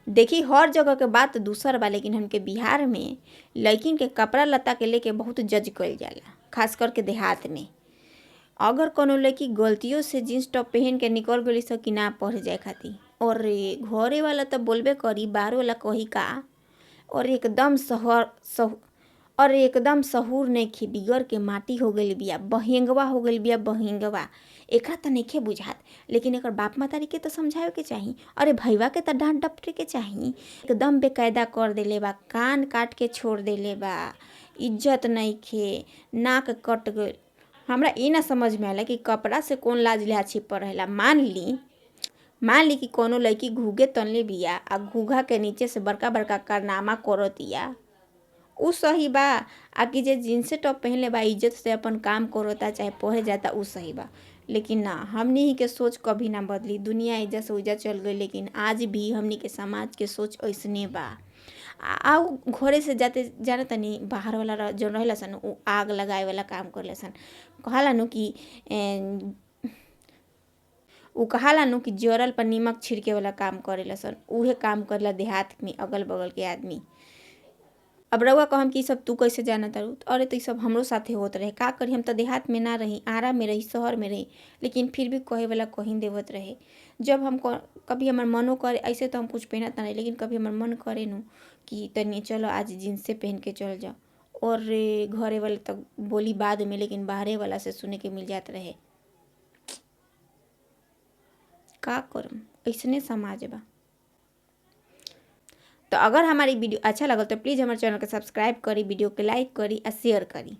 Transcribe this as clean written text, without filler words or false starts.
देखी हर जगह के बात दूसर बा, लेकिन हमके बिहार में लड़किन के कपड़ा लत्ता के लेके बहुत जज कइल जाला, खास करके देहात में। अगर कोनो लड़की गलतियों से जीन्स टॉप पहन के निकल गई स कि ना पढ़े जाए खातिर, और घरे वाला तो बोलबे करी, बाहर वाला कही का। और एकदम सहर सह और एकदम सहूर नइखे, बिगड़ के माटी हो गइल बिया, बहेंगवा हो गइल बिया बहेंगवा। एकरा त नइखे बुझात, लेकिन एकर बाप महतारी के त समझावे के चाही, अरे भैया के त डांट डपटे के चाही। एकदम बेकायदा कर देले बा, कान काट के छोड़ देले बा, इज्जत नइखे, नाक कट गइल। हमरा ई ना समझ में आएला कि कपड़ा से कौन लाज लिहाज छिपल रहेला। मान ली कि कोनो लड़की घूघे तनले बिया आ घूघा के नीचे से बड़का बड़का कारनामा करतिया, उ सही बा, आ कि जे जीन्से टॉप पहनले बा इज्जत से अपन काम करता चाहे पढ़े जाता उ सही बा। लेकिन ना, हमनी के सोच कभी ना बदली। दुनिया एजा से ओइजा चल गई, लेकिन आज भी हमनी के समाज के सोच ऐसने बा। आ घरे से जाते जाना तनी बाहर वाला जौन रहेला सन उ आग लगाए वाला काम करेला सन। कहाला नु कि उ कहाला नु कि जरल पर नीमक छिड़के वाला काम करेला सन, उहे काम करेला देहात में अगल बगल के आदमी। अब रउआ कहम कि इ सब तू कैसे जानत तारू, अरे तो इ सब हमरो साथे होत रहे, का करी, हम त देहात में ना रही, आरा में रही, शहर में रही, लेकिन फिर भी कहे वाला कहीं देवत रहे। जब हम कभी हमर मनो करे, ऐसे तो हम कुछ पहनत ना रही, लेकिन कभी हमर मन करे नु कि तनी चलो आज जीन्से पहन के चल जाओ, और घरे वाले तक बोली बाद में, लेकिन बाहरे वाला से सुने के मिल जात रहे। का करम, ऐसने समाज बा। तो अगर हमारी वीडियो अच्छा लगल तो प्लीज़ हमारे चैनल के सब्सक्राइब करी, वीडियो के लाइक करी और शेयर करी।